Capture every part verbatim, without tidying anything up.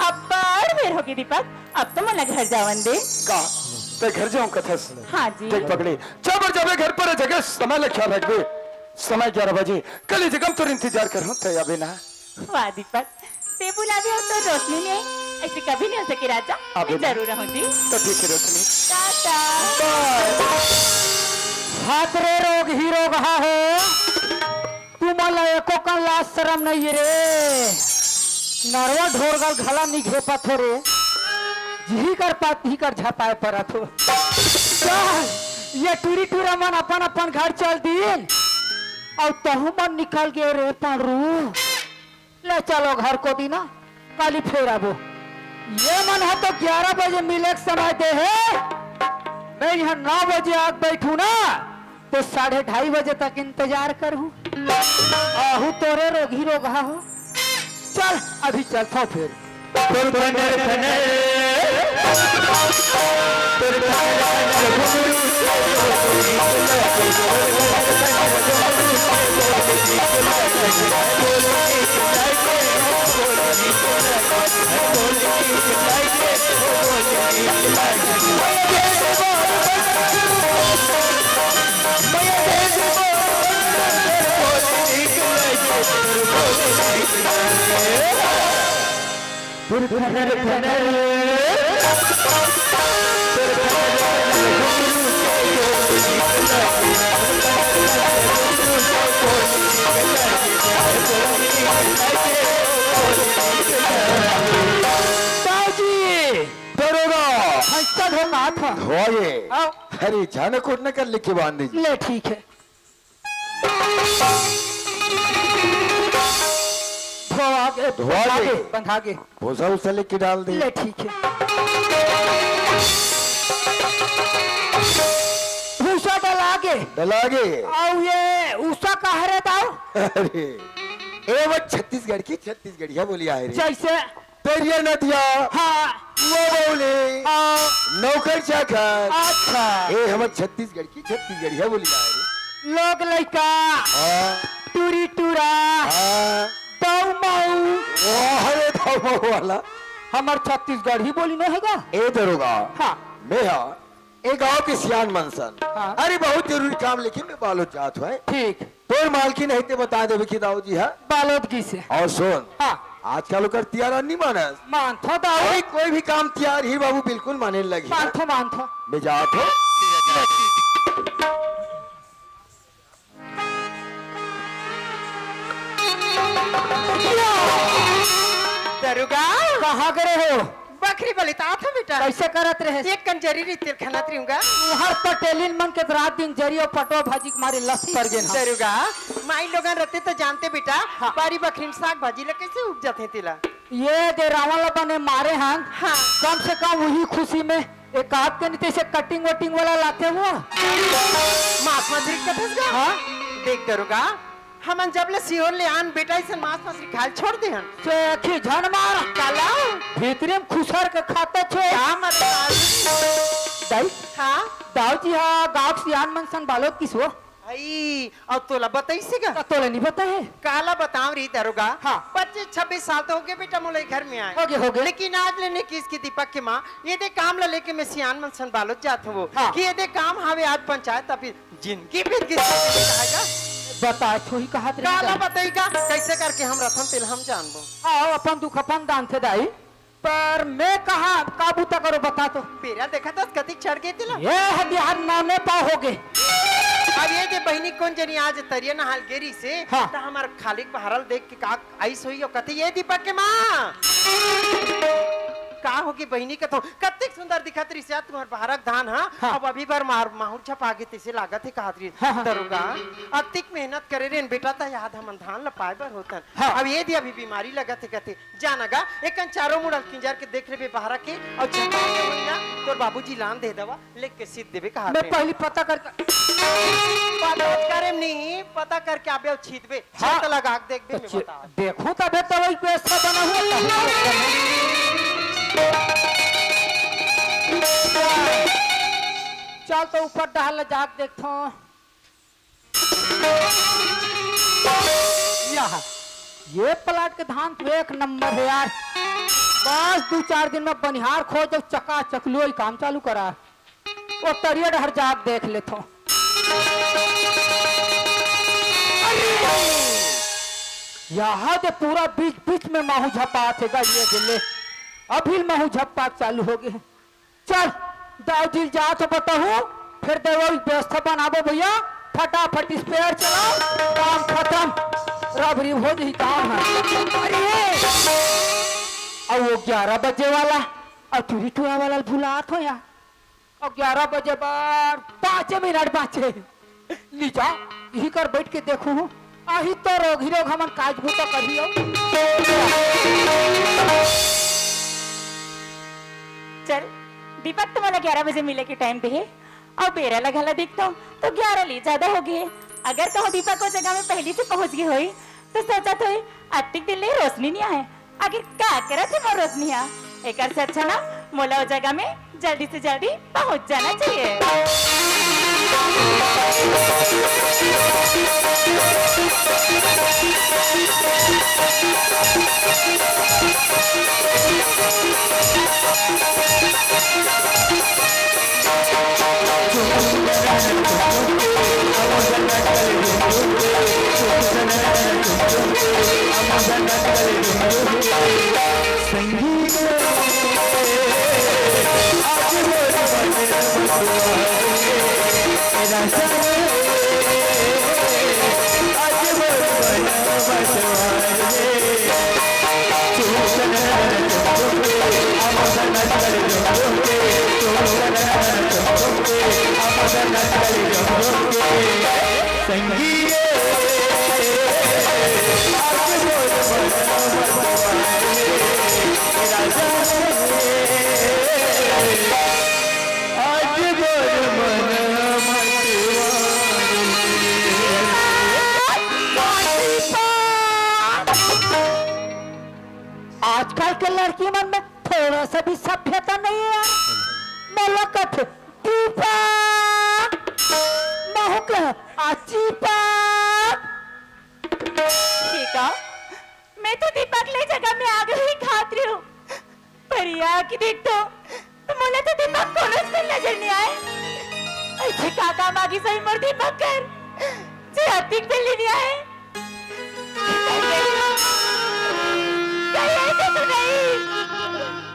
अब्बड़ बेर होगे दीपक, अब तो मोला घर जावन दे। का? तैं घर जाऊं कथस? हाँ जी। देख पगली, जब जाबे घर पर जगह समय ले ख्याल रखबे। समय ग्यारह बजे, कल ही जगह तोर इंतजार करहूं, तैं आबे ना। वाह दीपक, तैं बुलाबे अउ तोर रोशनी नइ आय, अइसे कभी नइ हो सके राजा। अबे मैं ना। जरूर आहूं जी। त ठीक हे रोशनी। टाटा। बाय। हात रे रोगही रोगहा हो, तुमन ला एको कन लाज शरम नइ हे रे। नरवा ढोरगल घला नइ घेपत हो रे। जिही कर पात तिही कर झपाय परत हो। चल, ये टूरी टूरा मन अपन अपन घर चल दीन। अउ तहूं मन निकल गे रे पांडरू। ले चलो घर कोती ना, काली फेर आबो। ये मन ह तो ग्यारह बजे मिले के समय दे हे। मैं इहां नौ बजे आके बैठूं ना, तो साढ़े ढाई बजे तक इंतजार करहूं। आहू तोरे रोगही रोगहा हो। चल, अभी चलथंव फेर। ताऊ जी, दरोगा। भैंसा धो का था। धोए। आओ। अरे, जाने कोट न कर लिखे बांध दीजिए। ले, ठीक है। धो आगे, धो आगे। बंधा गे, बंधा गे। भूसा उसा लेके डाल दे। ले, ठीक है। भूसा डला गे। डला गे। अउ ये उसा का हरे दाऊ? अरे, ए वो छत्तीसगढ़ की छत्तीसगढ़िया बोली आए रे। जैसे? पेरिया नदिया। हाँ। वो बोले। हाँ। नौकर चाकर। अच्छा। ए हमर छत्तीसगढ़ की छत्तीसगढ़िया बोली आए रे। लोग लइका। हाँ। टूरी टूरा। हाँ। दाऊ माऊ। वाह रे दाऊ माऊ वाला। हमर छत्तीसगढ़ी बोली नइ हे गा? ए दरोगा। हाँ। मैं हा ए गांव के सियान मनसन। हाँ। अरे बहुत जरूरी काम लेके मैं बालोद जात हों। ठीक। तोर मालकिन हे ते बता देबे कि दाऊ जी हा। बालोद गिस हे। अउ सुन। हाँ। आजकल ओकर तियारा नइ मानस। मानथों दाऊ। अरे कोई भी काम तियार ही बाबू बिल्कुल माने लगही। मानथों, मानथों। मैं जात हों। दरोगा। कहाँ गे रहे हो? बखरी बलितात हों बेटा। कइसे करत रहे? एक कन जरी रहिस तेला खनत रहेंव गा। हर पटेलिन मन के रात दिन जरी अउ पटवा भाजी के मारे लस पर गेन हा। दरोगा, माई लोगन रहिथे त जानते बेटा, हाँ। बारी बखरी म साग भाजी ला कइसे उपजथे तेला। ये दे रावण ला बने मारे हन। हाँ। कम से कम उही खुशी में एक आध कनी तइसे cutting वटिंग वाला लाथे हुआ। मांस मछरी कथस गा? हाँ। देख दरोगा, हमन जब ले सिहोर ले आन बेटा अइसन मांस मछरी खाय ल छोड़ दे हन। सेखी झन मार। काला? भीतरी म खुसर के खाते छे। का मतलब? दाई? हाँ? दाऊ जी हा गांव के सियान मन सन बालोद गिस हो। भाई, अउ तोला बताइस हे का? त तोला नइ बताय हे? काला बतावं रे दरोगा। हाँ। पच्चीस छब्बीस साल तो होगे बेटा मोला ए घर में आय। होगे, होगे। लेकिन आज ले नइ किहिस कि दीपक के माँ, एदे काम ला लेके मैं सियान मन सन बालोद जात हों। हाँ। कि एदे काम हावे आज पंचायत ऑफिस, जिनगी बीत गिस कहे गा। बताय थोही कहत रहे काला गा। बताही का? कइसे करके हम रथन तेला हम जानबो। आओ अपन दुख अपन दान थे दाई। पर मैं कहाँ का बूता करों बता तो। बेरा देखत हस कतिक चढ़ गे तेला। ये हद यार नामे पाव होगे। अब एदे बहिनी कोन जनी आज तरिया नहाय ल गे रहिस हे, हाँ। त हमर खाली के बहरा ल देख के का आइस होही अउ कथे, "ए दीपक के माँ।" का होगे बहिनी कथों, कतिक सुंदर दिखत रहिस हे तुम्हर बहरा के धान हा, हाँ। अब अभी भर मार माहुर झपा गे तइसे लागत हे कहत रहिस। हाँ, हाँ। दरोगा, अतिक मेहनत करे रेहेन बेटा त याद हमन धान ल पाय बर होतन। हाँ। अब एदे अभी बीमारी लगत हे कथे, जा न गा, एकन चारों मुड़ा ल किंजर के देख लेबे बहरा के, अउ झपा के होही ना, तोर बाबूजी लान दे दवा, लेके सीत देबे कहा मैं थे। पहली पता करके पता करे नहीं, पता करके आबे अउ छीतबे, हाँ। छत लगा के देखबे, तो मैं चे-, बता। देखो तबे तो वही पैसा बना हुआ था। चल तो ऊपर डहर ले जाके देखथों। यह, ये प्लाट के धान तो एक नंबर हे यार। बस दू चार दिन में बनिहार खोज अउ चकाचक लुवई काम चालू करा। ओ तरिया डहर जाके देख लेथों। यहाँ दे पूरा बीच बीच में माहू झपात हे गा, ये दे ले। अभी माहू झपात चालू हो गे। चल, दाऊ जी ल जात हों बताहूँ, फेर दवई व्यवस्था बनाबो भैया, फटाफट स्पेयर चलाओ, काम खतम, रबरी हो जही काम हे। अरे, अउ ओ ग्यारह बजे वाला, अउ टूरी टूरा वाला ल भुलात हों यार, अउ ग्यारह बजे बर पाँचे मिनट बाँचे। नी जा, इही कर बइठ के देखहूँ। आही तो रोगही रोग हमन काज बूता करही अउ। चल, दीपक तो मोला ग्यारह बजे मिले के टाइम दे हे, अउ बेरा ल घला देखथों तो ग्यारह ले जादा हो गे हे। अगर कहूँ दीपक ओ जगह में पहिली से पहुँच गे होही, तो सोचत होही, अतिक दिन ले रोशनी नी आए, आखिर का करत हे मोर रोशनी हा? एकर से अच्छा ना, मोला ओ जगह में जल्दी से जल्दी पहुंच जाना चाहिए। आजकल के लड़की मन में थोड़ा सा भी सभ्यता नहीं है यार। मोला कथे दीपक, महू कहे आ चीपक। ठीक है, मैं तो दीपक ले जगह में आगे ही खात रही हूँ, पर ये आके देख तो, तो मोला तो दीपक कोनो से नजर नहीं आए। ऐसे का काम आगे सही मोर दीपक कर, जे अतिक बेर ले नहीं आए। कहीं ऐसे तो नहीं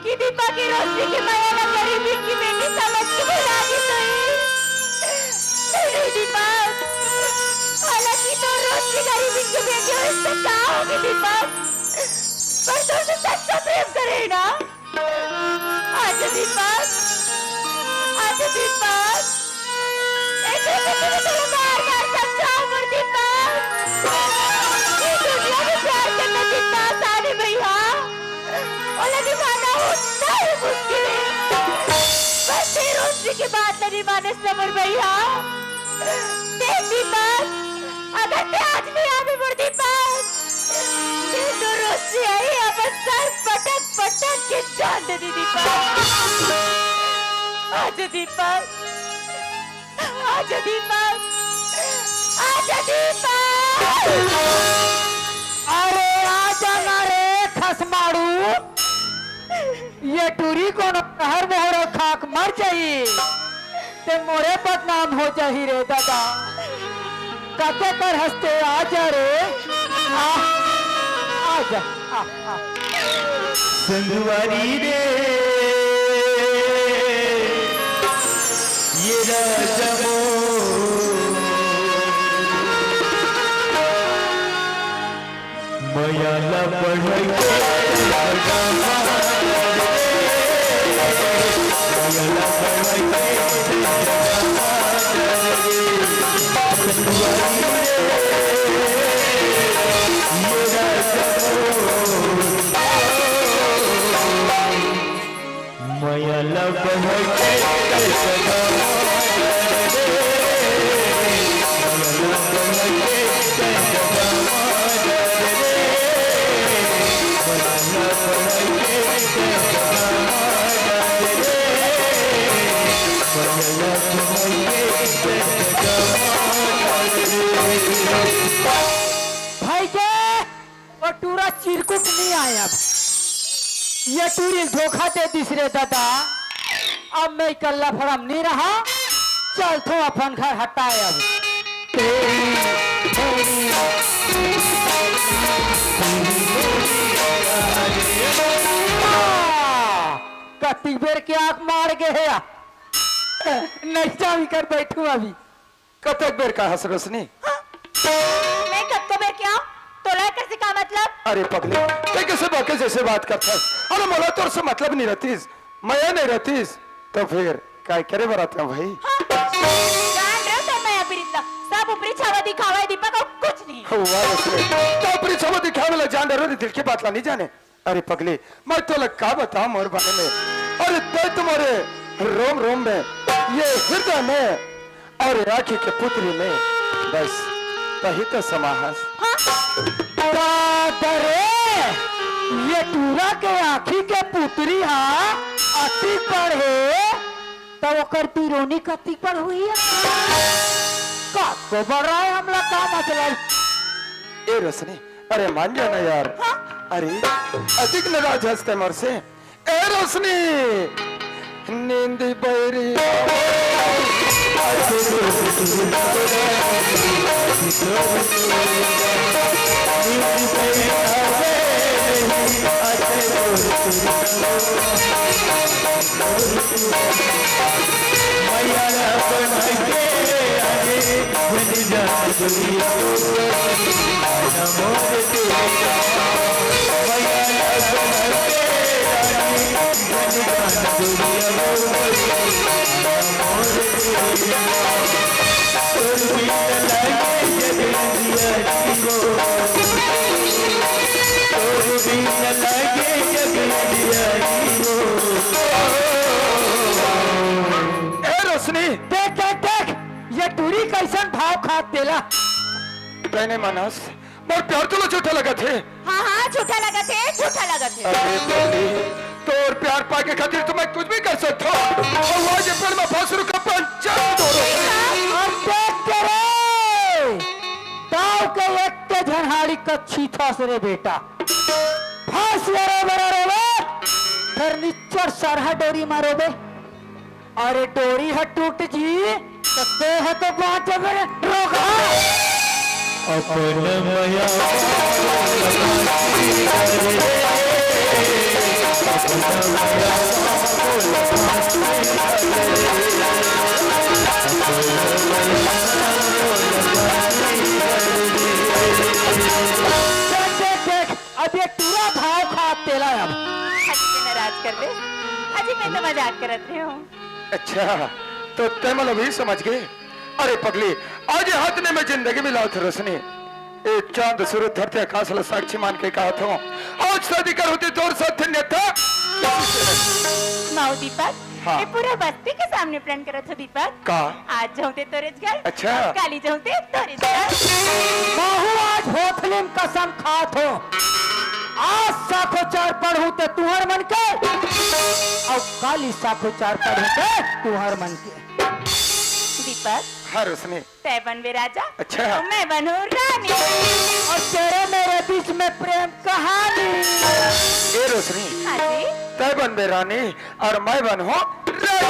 कि दीपा के रोशनी के माया ला गरीबी की बेटी समझ के भुला दी तो ही? नहीं, नहीं दीपक, हालांकि तो रोशनी गरीबी की बेटी हो, इससे क्या होगी दीपक? पर तो उसे सच्चा प्रेम करे ना। आजा दीपक, आजा दीपक। ए दीपक, मैं तेरे बार बार समझाऊं मोर दीपक। ये दुनिया में प्यार करना कितना आसान है भैया। ओला निभाना उतना ही मुश्किल है। बस ये रोशनी की बात नहीं माने से मोर भैया। देख दीपक, अगर ते आज नहीं आवे मोर दीपक, ये तो रोशनी आई अब सर पटक पटक के जान दे दी दीपक। आजा दीपक, आजा दीपक, आजा दीपक। अरे आजा ना रे खसमाड़ू, ये टूरी कोनो कहर मोहर खाक मर जाई। ते मोरे बदनाम हो जाही रे दादा। कते कर हंसते आजा रे। आ, आजा, आ, आ। संगवारी रे, ये राजा मोर मया ला बढ़ई के जगमा रे, मया ला बढ़ई के जगमा रे, संगवारी रे, ये राजा मोर मया ला बढ़ई के जगमा रे, मया ला बढ़ई के जगमा रे, मया ला बढ़ई के जगमा रे, मया ला बढ़ई के जगमा रे। भाई के वो टूरा चिरकुट नहीं आया। ये टूरी धोखा दे दिस रे दादा। अब मैं इकल्ला फड़म नहीं रहा, चलथों अपन घर हटाए अब। आ, कतिक बेर के आंख मार गे हे या। नहीं जामी कर बैठू अभी। कतक बेर का हस रोशनी? हाँ? मैं कतको बेर के आंव? तोला एकर से का मतलब? अरे पगली, तैं कइसे बाके जइसे बात करथस? अरे मोला तोर से मतलब नहीं रहतिस, मया नहीं रहतिस, त फेर काय करे बर आतेंव भाई? हाँ? जान रहे हो तोर मया पीरित ला, सब ऊपरी छावा दिखावा हे दीपक, अउ कुछ नहीं। वाह रोशनी, तैं ऊपरी छावा दिखावे ला जान रहे हो, दिल के बात ला नहीं जाने। अरे पगली, मैं तोला का बतावं मोर बारे में? अरे तैं तो मोरे रोम रोम में, ये हृदय में अउ आँखी के पुतरी में बस तहीं तो समा हस। हाँ? दादा रे, ये टूरा के आँखी के पुतरी हा अति बड़ हे, त ओकर बिरोनी कति बड़ होही? का को बड़ रहा है हमला का मतलब? ए रोशनी, अरे मान जा ना यार। हाँ? अरे, अतिक नाराज हस तैं मोर से। ए रोशनी, नींदी बइरी। ए रोशनी, देख, देख, देख, ये टूरी कइसन भाव खात तेला। तैने मानस, मोर प्यार तोला झूठा लगत हे। हाँ, हाँ, झूठा लगत हे, झूठा लगत हे। अरे बेटी, तोर प्यार पाए के खातिर तो मैं कुछ भी कर सकथों। अउ आज ये पेड़ में फंस रुका पंचायत हो रही। अब देख के रे, दाव के एक के झनहारी कच्छी थस रे बेटा। फांस ये रे बड़ा रोवे, फर्नीचर सरहा डोरी मारो बे। अरे डोरी ह टूट जी, त तैं ह तो बाँचबे रे रोगहा। अपन मया देख, देख, देख, अब ये टूरा भाव खात तेला अब। अजी के नाराज कर दे। अजी मैं तो मजाक करत रहे हूँ। अच्छा, तो तैं मोला अभी समझ गे? अरे पगली, आज हाथ ने मैं जिंदगी मिलावत हँव रोशनी। ए चांद सूरज धरती आकाश ला साक्षी मान के कहत हँव, आज शादी कर होती तोर साथ अन्यथा। माऊ दीपक, हाँ। ये पूरा बस्ती के सामने प्रण करत हँव दीपक। का? आज जाहूँ ते तोरेच घर, अच्छा। काली जाहूँ ते तोरेच घर। महू आज होथलीम कसम खात हँव। आज साखो चार पढ़हूँ ते तुँहर मन के, अउ काली साखो चार पढ़हूँ ते तुँहर मन के। दीपक। हाँ रोशनी। तैं बनबे राजा, अच्छा। अउ मैं बनहूँ रानी। अउ तेरे मेरे बीच में प्रेम कहानी। ए रोशनी। हाँ जी। तैं बनबे रानी अउ मैं बनहूँ राजा।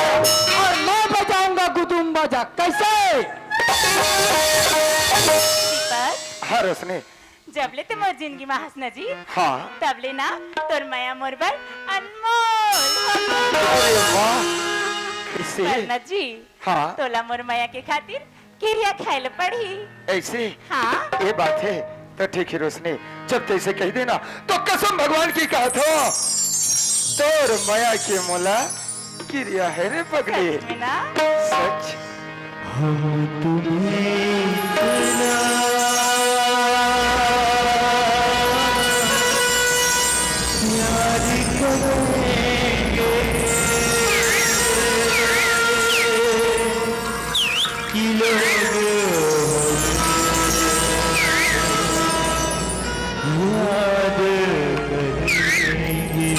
अउ मैं बजाऊँगा गुदुम बाजा। कइसे? दीपक। हाँ रोशनी। जब ले तैं मोर जिनगी म हस ना जी, हाँ। तब ले ना तोर मया मोर बर अनमोल हो गे। अरे वाह, कइसे? पर ना जी, हाँ। तोला मोर मया के खातिर किरिया खाए ल पड़ही। अइसे? हाँ। ये बात हे, त ठीक हे रोशनी, जब तैं अइसे कहि दे ना, त कसम भगवान की कहत हँव, तोर मया के मोला किरिया हे रे पगली। सच में ना? सच। हम तुम्हें इतना प्यार करेंगे कि लोग हमें याद करेंगे।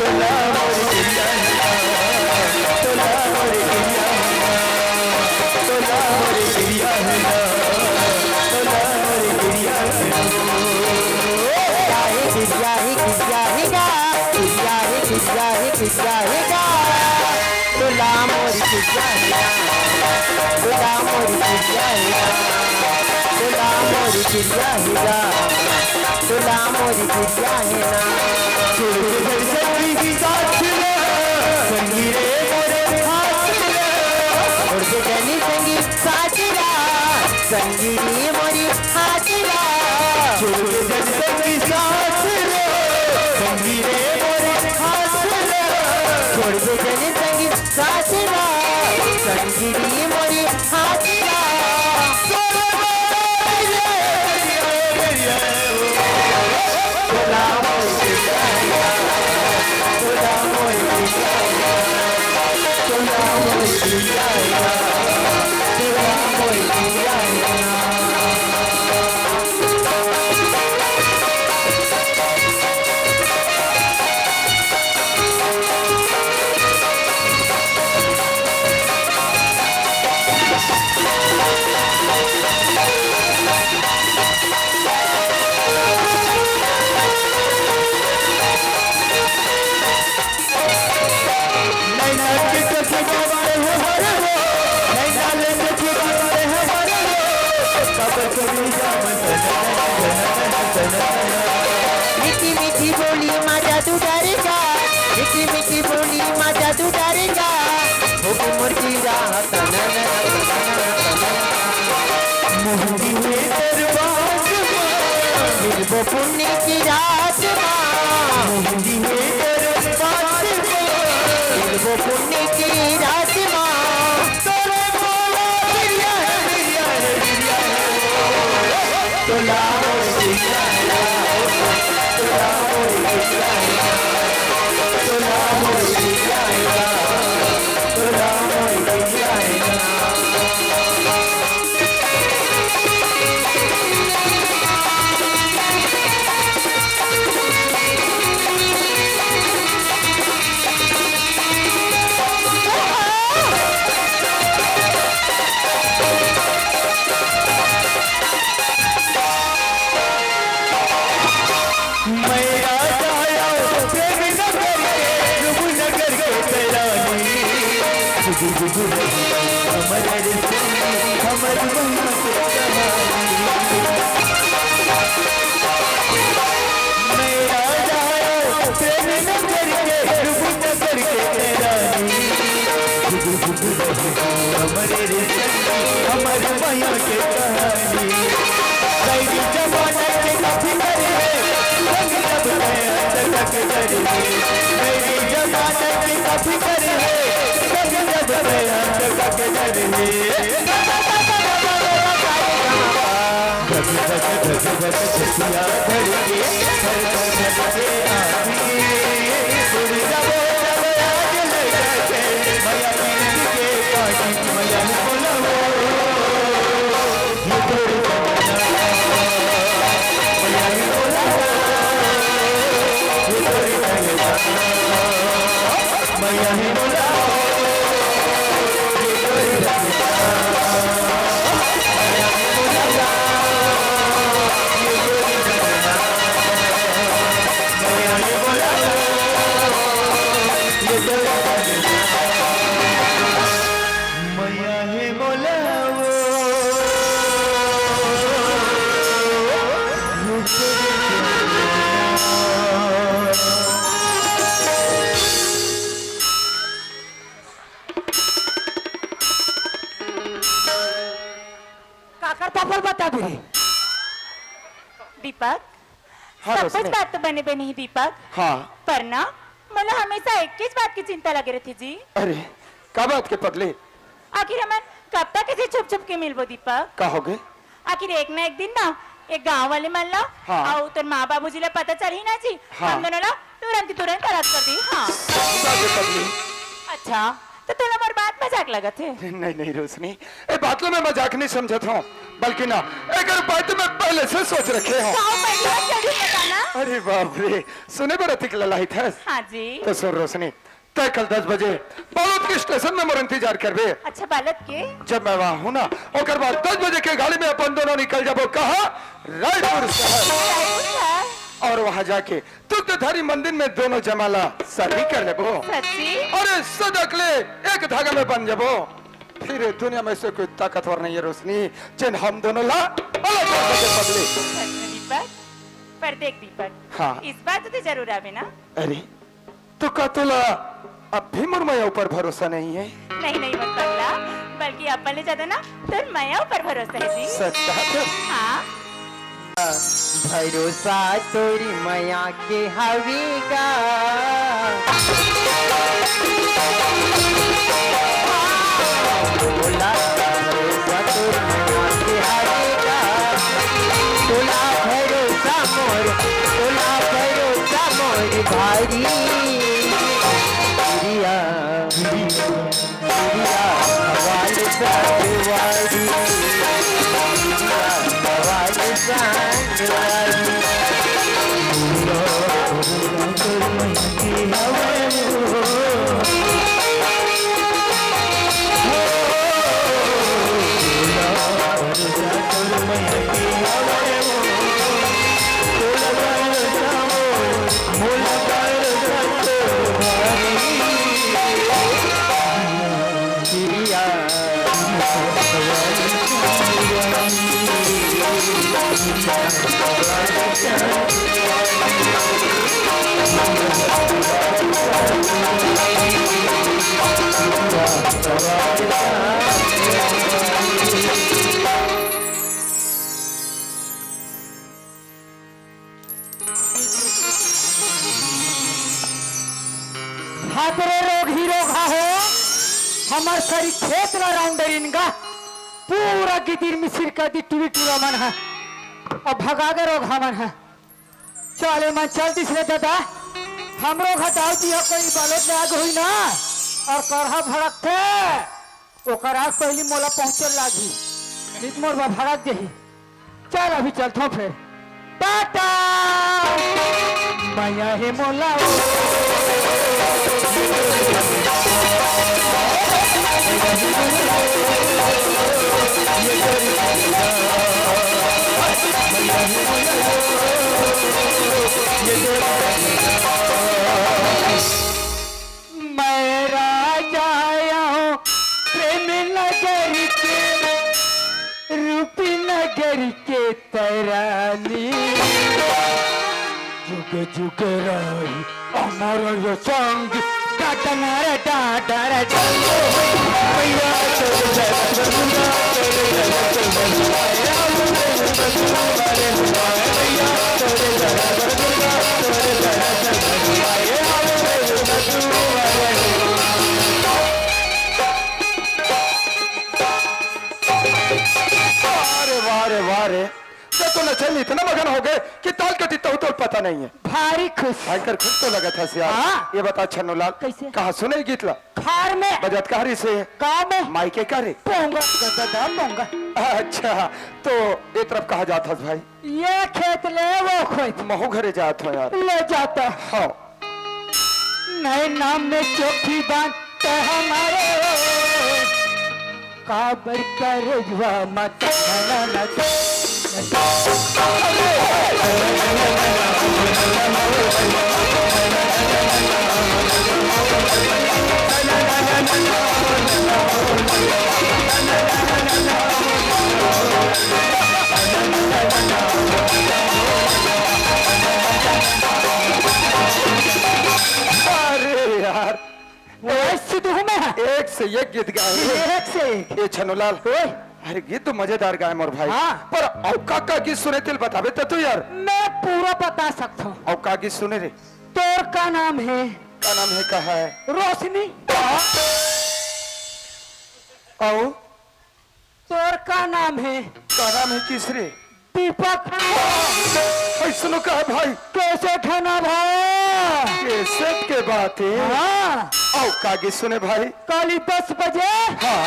तोला मोर चिड़िया हे ना, तोला मोर चिड़िया हे ना, तोला मोर चिड़िया हे ना, तोला मोर चिड़िया हे ना। छोड़ दे जन संगी साथ रे, संगी रे मोरे हाथ रे। छोड़ दे जन संगी साथ रे, संगी रे मोरे हाथ रे। छोड़ दे जन संगी साथ रे, संगी रे मोरे हाथ रे। छोड़ दे जन संगी साथ रे, संगी रे मोरे हाथ रे। मीठी मीठी बोली मा जादू डारेगा, मीठी मीठी बोली मा जादू डारेगा। होगी मुर्गी राहत। मोहनी है दरबार मा, मिलबो पुन्नी की रात मा। मोहनी है दरबार मा, मिलबो पुन्नी की रात मा। तोरे बोला बिरिया है, बिरिया है, बिरिया है। काकर पापड़ बता भी रे। दीपक, हाँ, सब कुछ रोशनी। बात तो बने बने ही दीपक। हाँ। पर ना, मोला हमेशा एक चीज बात की चिंता लगे रहती जी। अरे, का बात के पगली? आखिर हमन कब तक ऐसे छुप छुप के मिलबो दीपक? का हो गए? आखिर एक ना एक दिन ना ये गांव वाले मन ला, हाँ। अउ तोर माँ बाबूजी ला पता चलही ना जी, हाँ। हम दोनों ला तुरंत तुरंत अलग कर दी। हाँ। अच्छा, तो तोला मोर बात मजाक लगत हे? नहीं, नहीं रोशनी, ए बात ला मैं मजाक नहीं समझत हूँ, बल्कि ना, एकर उपाय तो मैं पहले से सोच रखे हूँ। का उपाय? तुरंत जल्दी बताना। अरे बाप रे, सुने बर अतिक ललाहित हस। हाँ जी। तो सुन रोशनी, तय कल दस बजे बालोद के स्टेशन में मोर इंतजार करबे। अच्छा, बालोद के? जब मैं वहाँ हूँ ना, ओकर बाद दस बजे के गाड़ी में अपन दोनों निकल जाबो। कहाँ? रायपुर शहर। रायपुर शहर? और वहाँ जाके दुग्धधारी मंदिर में दोनों जमाला शादी कर लेबो। सच्ची? अरे सदा के लिए एक धागा में बन जाबो। फिर दुनिया में से कोई ताकतवर नहीं है रोशनी, जेन हम दोनों ला अलग कर सके पगली। सच में दीपक, पर देख दीपक, हाँ। इस बार तो तू जरूर आवे ना। अरे, तो का तोला अब भी मोर मया ऊपर भरोसा नहीं है? नहीं, नहीं, मोर पगला, बल्कि अपन ले ज्यादा ना तोर मया ऊपर भरोसा है जी। सच कहा तो? हाँ। भरोसा तोरी मया के हवे गा। तोला भरोसा तोर मया के हवे गा। तोला भरोसा मोर, तोला भरोसा मोर भारी। प्रिया, प्रिया, हवाल संगवारी। प्रिया, हवाल संगवारी। हात रे रोगही रोगहा हो, हमर सरी खेत ला राउंडर इन गा, पूरा गिदिर मिसिर कर दी टूरी टूरा मन ह। अब भगा गे रोगहा मन ह। चल ए मन चल दिस रे ददा, हमरो घटाव जी ह कोई बालोद ले आगे होही ना, अउ करहा भड़कथे। ओकर आस पहिली मोला पहुंचे लागही, नित मोर बा भड़क जही। चल अभी चलथों फेर, टाटा। मया हे मोला ओ। मैं राजा आया हूँ प्रेम नगर के, रूप नगर के तरानी। जुग जुग रही अमर ये संग। टाटा रे टाटा रे टाटा। अरे वाह रे वाह रे, जब तो नचे में इतना मगन हो गए कि ताल कटी तहु तोल पता नहीं है। भारी खुश। भयंकर खुश तो लगत हस यार। हाँ। ये बता छन्नूलाल, कैसे? कहाँ सुने गीत ला? खार में। बजत कहाँ रहिसे? गाँव में। माई के कहाँ रे? पोंगा, द-, द-, द-, पोंगा। अच्छा, तो ये तरफ कहाँ जात हस भाई? ये खेत ले वो खेत। महू घरे जात हो यार। ले जाता। हाँ। नैना में चोखी बान तो हमारे काबर करजवा मत ना, ना, ना। अरे यार, वैसे तो हूँ मैं। एक से एक गीत गाए। एक से एक। ये छन्नूलाल। ओए। अरे गीत तो मजेदार गाए मोर भाई। हाँ। पर अउ का का गीत सुने तेला बताबे त तू यार। मैं पूरा बता सकता हूँ। अउ का गीत सुने रे? तोर का नाम है? का नाम है, का है? रोशनी। हाँ। अउ? तोर का नाम है? का नाम है किस रे? दीपक। अइसनो का हे भाई? कैसे खाना भाई? कैसे के बात हे? हाँ। अउ का गे सुने भाई? काली दस बजे हाँ।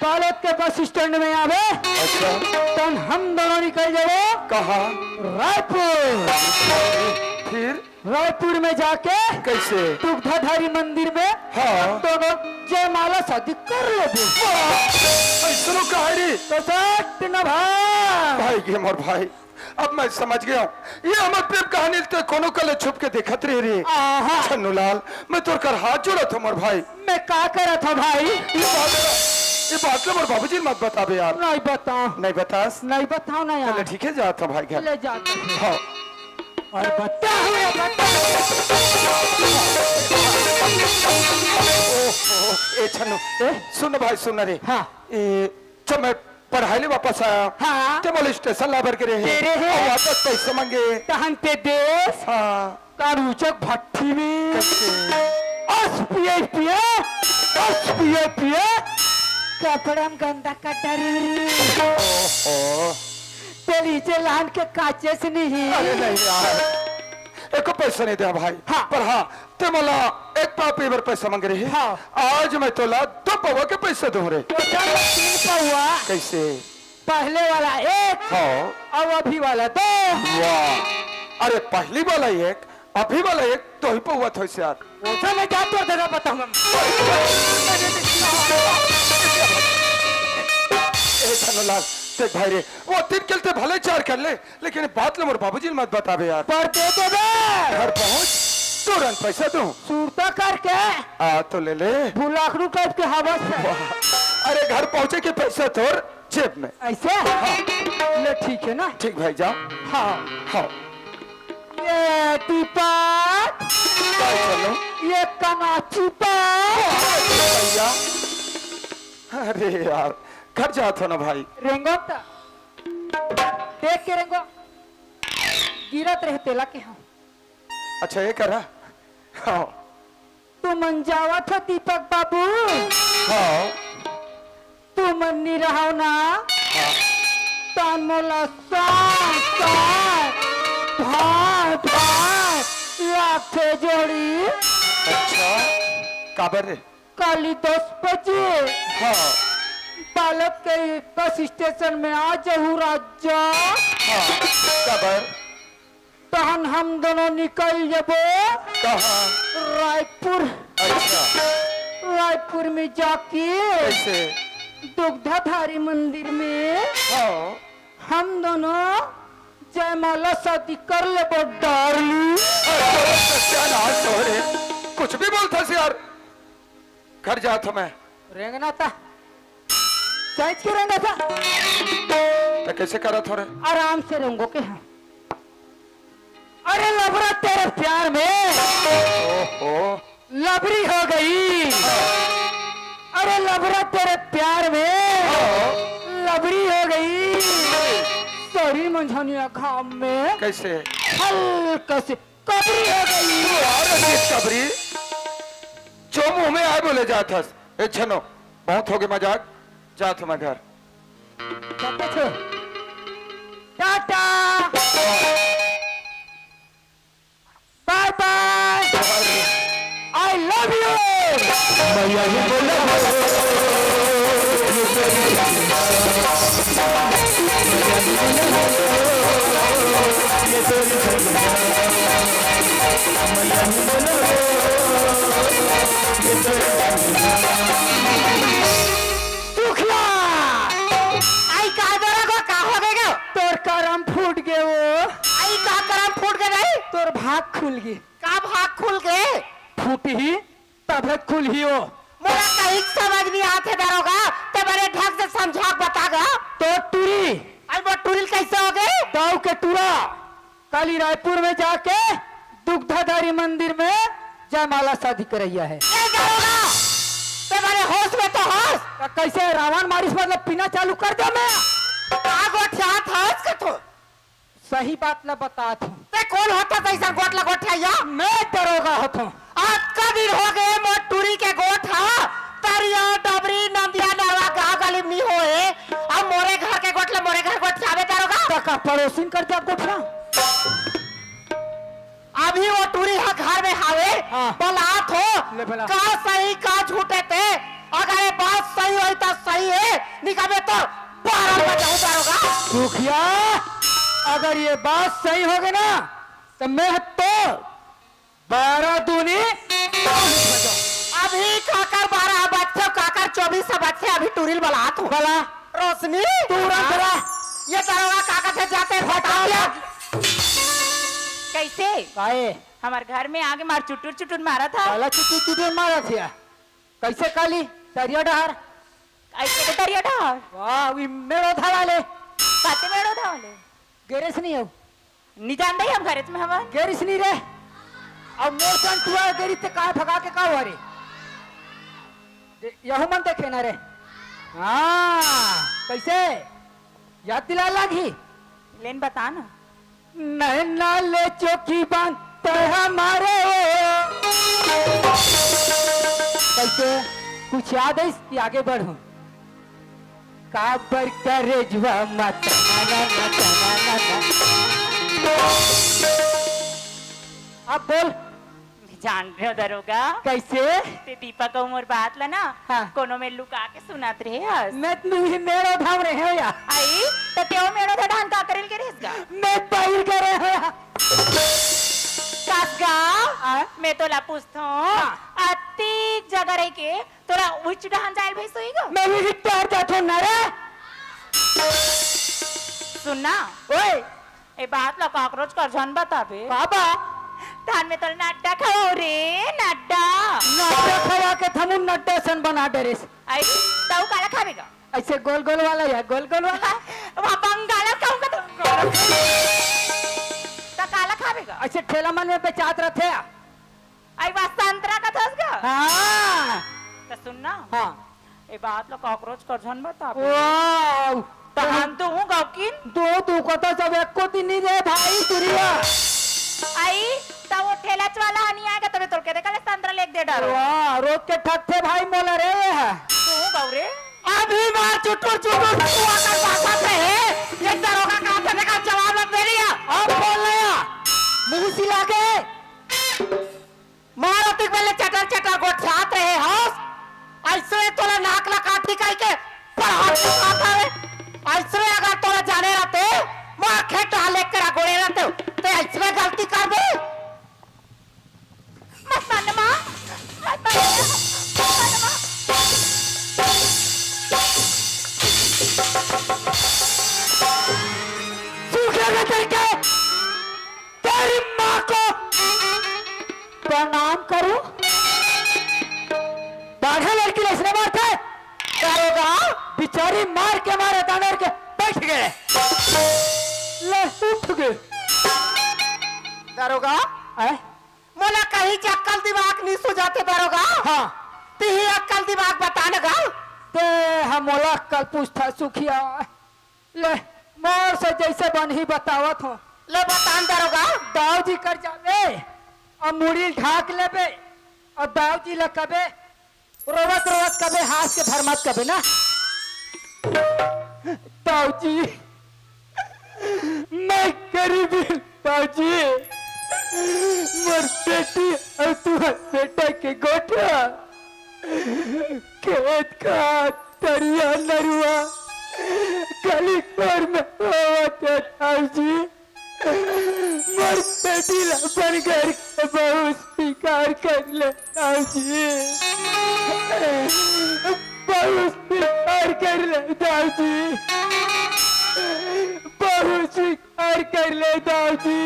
बालोद के बस स्टैंड में आबे। अच्छा। तहन हम दोनों निकल जाबो। कहाँ? रायपुर। फिर? रायपुर में जाके कैसे? दुग्धाधारी मंदिर में हाँ। दोनों जयमाला शादी कर लेबो। वाह! अइसनो का हे रे? तो सट न भाई। भाई गे मोर भाई, अब मैं समझ गेंव। ये हमर प्रेम कहानी ल तैं कोनो कले छुप के देखत रहे रे। आहा। छन्नूलाल, मैं तोर कर हाथ जोड़त हँव मोर भाई। मैं का करत हँव भाई? ये बात ल, ये बात ल मोर बाबूजी ल मत बताबे यार। नहीं बताओ। नहीं बतास? नहीं बताओ ना यार। चले ठीक हे, जात हँव भाई घर। ले जात हँव। हाँ। अरे बता हुए, बता। ओहो, ए छन्नू, ए? सुन भाई, सुन रे। हाँ। ए, जब मैं पढ़ाई ले वापस आया, हाँ। तैं मोला स्टेशन लाय बर गे रहे। गे रहे। अउ वापस पैसा मांगे। तहन तैं देस। हाँ। कानूचक भट्ठी में। कैसे? अस पिए पिए, अस पिए पिए, कपड़ा में गंदा कर डारे रे। ओहो। तैं नीचे लान के काचे से नहीं। अरे नहीं यार, एको पैसा नहीं देंव भाई। हाँ। पर हाँ, तैं मोला एक पाव पीए बर पैसा मांगे रहे। हाँ। आज मैं तोला दो पौवा के पैसा दूँ रे। तो चल तीन पौवा। कैसे? पहले वाला एक हाँ। अउ अभी वाला दो। वाह, अरे पहली वाला एक, अभी वाला एक, दो ही पौवा थोइस यार। वो तो मैं जात हँव, दादा बताऊंगा। ए छन्नूलाल, देख भाई रे, वो तीन के ल तैं भले चार कर ले, लेकिन बात ल मोर बाबूजी ल मत बताबे यार। पर दे देबे। घर पहुँच, तुरंत पैसा दूँ। सुरता करके। आ तो ले ले। भुलाखड़ू टाइप के हवस हे। वाह। अरे घर पहुँचे के पैसा तोर जेब में। ऐसे? हाँ। ले ठीक हे ना? ठीक भाई, जाओ। हाँ। हाँ। ये टीपा। भाई चलो। ये कनाची पा। भैया। अरे यार, घर जात हँव ना भाई। रेंगो त। देख के रेंगो। गिरत रहे तेला के हाँ। अच्छा, ये करा। हाँ। तुमन जावत हो दीपक बाबू? हाँ। तुमन नी रहव ना? हाँ। तहन मोला सांस, सांस, भार, भार लागथे जोड़ी। अच्छा, काबर रे? काली दस बजे हाँ। बालोद के बस स्टेशन में आ जाहू राजा। हाँ, काबर? तहन हम दोनों निकल जबो कहाँ? रायपुर। अच्छा। रायपुर में जाके कैसे? दुग्धाधारी मंदिर में हाँ। हम दोनों जयमाला शादी कर लेबो डार्लिंग। अरे, सत्यानाश हो रे, कुछ भी बोलथस यार। घर जात हँव मैं। रेंगना था। सच के रेंगना था। त कैसे करत हो रे? आराम से रेंगो के हाँ। अरे लबरा तेरे प्यार में ओहो। लबरी हो गई। अरे लबरा तेरे प्यार में हाँ। लबरी हो गई। सरी मंझनिया घाम में कैसे? हल्का से कबरी हो गई। अरे कबरी। जो मुंह में आए बोले जात हस। ए छनो, बहुत होगे मजाक, जात हँव मैं घर। जाते छो। टाटा। बाय बाय। I love you। मैया ही बोला। दुखिया! आई का दरा गो, का हो गे गो? तोर करम फूट गे वो। आई का करम फूट गे भाई? तोर भाग खुल गे। का भाग खुल गे? फूटही तभे खुलही वो। मोला कहीं समझ नहीं आथे दरोगा, ते बने ढंग से समझा के बता गा। तोर टूरी। आई वो टूरी कैसे हो गे? दाऊ के टूरा। काली रायपुर में जाके दुग्धाधारी मंदिर में जयमाला शादी करैया है। ए दरोगा, ते बने होश में तो हस। त कैसे रावण मारिस मतलब पीना चालू कर दे मैं? का गोठियात हस कथो? सही बात ला बतात हूँ। ते कोन होता तैसा गोठ ला गोठियाइया? मैं दरोगा होत हूँ। अतका दिन हो गए मोर टूरी के गोठ हा, तरिया, डबरी, नंदिया, नरवा, गाँव गली में नहीं होए। अब मोरे घर के गोठ ला मोरे घर गोठियावे दरोगा। त का पड़ोसिन कर जा गोठिया। अभी वो टूरी ह घर में हावे, हाँ। बलात हो, ले बला। का सही का झूठे ते, अगर ये बात सही होई त सही हे, निकलबे तो बारह बजाऊं दारोगा। सुखिया, अगर ये बात सही होगे ना, तो मैं तो बारह दूनी चौबीस बजाऊं। अभी काकर बारह बजथे, काकर चौबीस बजथे, अभी टूरी ल बलात हो। बला। रोशनी, तुरंत हाँ? बला। ये दारोगा का कथे जाते फटाफट। कैसे? काहे? हमर घर में आगे मार चुटुर चुटुर मारत हे। काला चुटुर चुटुर मारत हे? कैसे काली? तरिया डहर। ऐसे के तरिया डहर? वाह, वी मेड़ो धावा ले। काते मेड़ो धावा ले? गेरेस नहीं हो? नहीं जानते ही हम घरेच में हवन। गेरेस नहीं रे। अब मोर संतुआ गेरी ते काय भगा के का हुआ रे? दे-, यहू मन देखे ना रे। हाँ, कैसे? याद दिला लागी। लेन बता ना। नैना ले चोखी बांध ते हमारे। कैसे? कुछ याद है इसकी? आगे बढ़ूं। काबर करे जुआ मत। अब बोल। मैं जान रहे हो दरोगा। कैसे? ते दीपक अउ मोर बात ला ना, हाँ। कोनो में लुका के सुनत रहे हस। मैं तुही मेड़ो धाम रहे हो या? आई, तो तेओ मेड़ो धान का करेल के रहेस गा? मैं पहिर के रहे हो या? कस गा? हाँ? मैं तोला पूछथों, हाँ। अतिक जगह रह के तोला उच्च डहान जाए भई सोई गा? मैं भी डहर जाथों ना रे। सुन ना। ओए। ए बात ला काकरोच कर झन बताबे। बाबा। धान में तोला नड्डा खवाओ रे, नड्डा। नड्डा खवा के थमू नड्डा सन बना डरेस। आई, तऊ काला खाबे गा? ऐसे गोल गोल वाला या गोल गोल वाला? वहाँ बंगाला कहूँ का तो। त काला खाबे गा? ऐसे ठेला मन में बेचात रथे। आई बा संतरा का थस गा? हाँ। त सुन ना। हाँ। ए बात ला काकरोच कर झन बता। वाओ। तहान तो हूँ गौकिन। दो तू को तो सब एको दिन नहीं रे भाई दुरिया। आई, त वो ठेलाच वाला हनी आएगा तबे तोर के देखा ले संतरा लेके दे डारो। वाह, रोज के ठगथे भाई मोला रे ये है। तू हूँ गौ रे। अभी मार चुटुर चुटुर तू आकर बासा पे है। ये दरोगा का थे देखा जवाब न दे रिया। अब बोल रिया। मुंह सिला के। मारत के पहले चटर चटर गोठियात रहे हस। ऐसने तोला नाक ला काठी कहि के पढ़ा के साथ आवे। ऐसने अगर तोला जाने रहते, मार खेत डाले करा गोड़े रहते, ते ऐसने गलती करबे? मत मार माँ, मत मार, मत मार माँ। सूखे के तरीके। तेरी माँ को प्रणाम करूं? बाढ़ा लड़की ला इसने मारथे। दारोगा। बिचारी मार के मारे दानर के बैठ गए। ले उठ गए। दारोगा। आए? मोला कहीं च अक्कल दिमाग नहीं सुझाते दारोगा। हाँ। तिही अक्कल दिमाग बता न गा। ते हम मोला अक्कल पूछता सुखिया। ले, मोर से जैसे बनही बतावत हो। ले बतान दारोगा। दाऊ जी कर जाबे, अउ मुड़ी ढाक लेबे, अउ दाऊ जी ल कबे, रोवत रोवत कबे, हास के भर मत कबे ना। दाऊ जी, मैं गरीब हूँ दाऊ जी, मोर बेटी अउ तुहर बेटा के गोठा, खेत खार, तरिया नरुआ, गली खोर में होवत हे दाऊ जी। मोर बेटी ला बन घर के बहू स्वीकार कर ले दाऊ जी। बहू स्वीकार कर ले दाऊ जी। बहू स्वीकार कर ले दाऊ जी।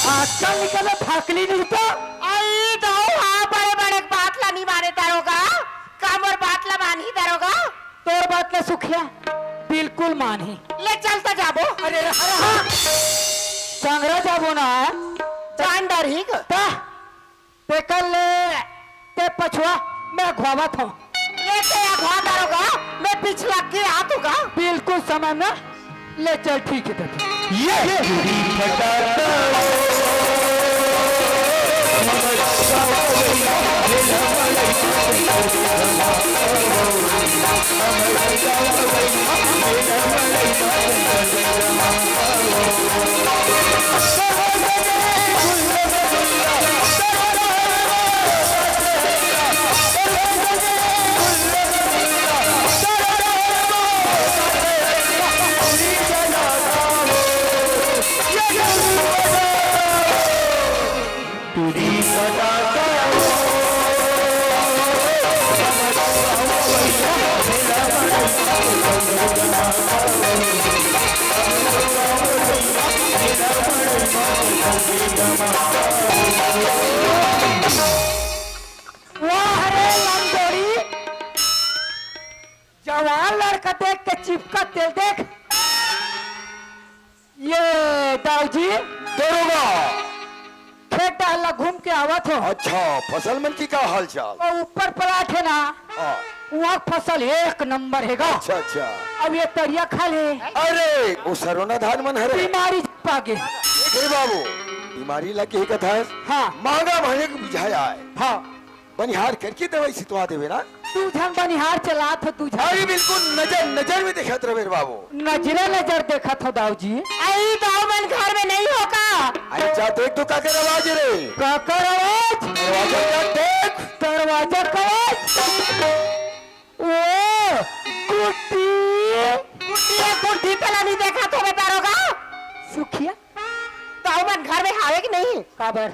आजकल निकले फाकली नहीं तो। आई दाऊ, हाँ, बड़े बड़े बात ला नहीं माने दारोगा। का मोर बात ला मानही दारोगा? तोर बात ला सुखिया बिल्कुल मानही। ले चल त जाबो। अरे रहा, रहा। संगरा जाबो ना। जान डरही ग। ता, ते कर ले, ते पछुआ, मैं अघुआवत हूँ। ले ते अघुआ दारोगा, मैं पिछला के आ तू गा। बिल्कुल समय में। ले चल, ठीक है दादा। ये वाह रे लंगोरी, जवान लड़का देख के चिपका तेल देख। ये दाऊ जी, दरोगा। खेत डहर ला घूम के आवत हो। अच्छा, फसल मन की का हाल चाल? वो ऊपर प्लाट है ना, हाँ। वहाँ फसल एक नंबर है गा। अच्छा, अच्छा। अब ये तरिया खा ले। अरे, वो सरोना धान मन हरे। बीमारी पागे। ए बाबू, बीमारी लग गई कथा है। हाँ। मांगा भले को बुझाया है। हाँ। बनिहार करके दवाई सितवा देवे ना। तू झन बनिहार चलात हो, तू झन। अरे बिल्कुल नजर, नजर में देखत रहे रे बाबू। नजरे नजर देखत हो दाऊ जी। आई दाऊ मन घर में नहीं हो का? अरे जा देख तो काकर आवाज रे। काकर आवाज? दरवाजा जा देख। दरवाजा का आवाज? ओ, गुड्डी। गुड्डी है, गुड्डी तला नहीं देखा तो बता रहोगा। सुखिया? दाऊ मन घर में हावे कि नहीं? काबर?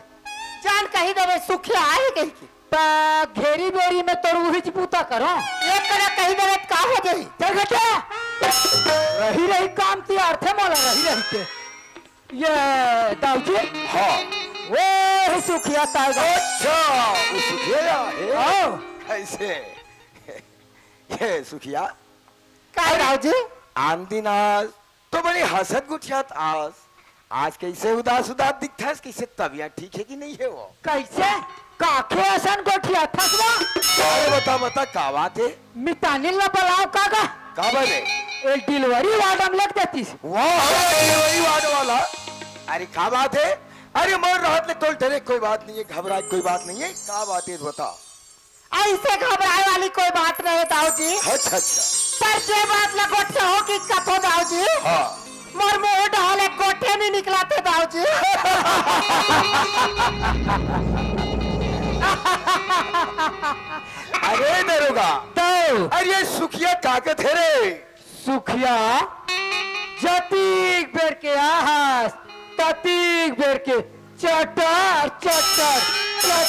जान कही देवे सुखिया आए कही की। ता घेरी बेरी में तोर उहिच बूता करो। एक करा कही देवे त का हो जाई? चल बेटा। रही रही काम ती अर्थे मोला रही रही के। ये दाऊ जी। हाँ। वो ही सुखिया ताएगा। अच्छा, वो सुखिया है। हाँ। कैसे? ये सुखिया। का दाऊ जी? आन दिन आज तो बड़ी हंसत गुठियात आस। आज कैसे उदास उदास दिखथस, कैसे तबियत ठीक है कि नहीं है वो? कैसे? काखे असन गोठियाथस वो? अरे बता बता का बात है? मितानिन ला बुलाओ का गा? का बात है? एक डिलीवरी वार्ड में लग जातीस। वाह, डिलीवरी वार्ड वाला। अरे का बात है? अरे मोर रहत ले तोल डरे कोई बात नहीं है, घबराए कोई बात नहीं है। का बात है बता? ऐसे घबराए वाली कोई बात नहीं है दाऊ जी। अच्छा, अच्छा। पर जे बात ला गोठिया हो कि कथो दाऊ जी। हाँ। मोर मुंह डहले गोठे नहीं निकलाते दाऊ जी। अरे दरोगा। तो अरे ये सुखिया का कथे रे? सुखिया जतीक बेर के आहस, ततीक बेर के चटर, चटर, चटर,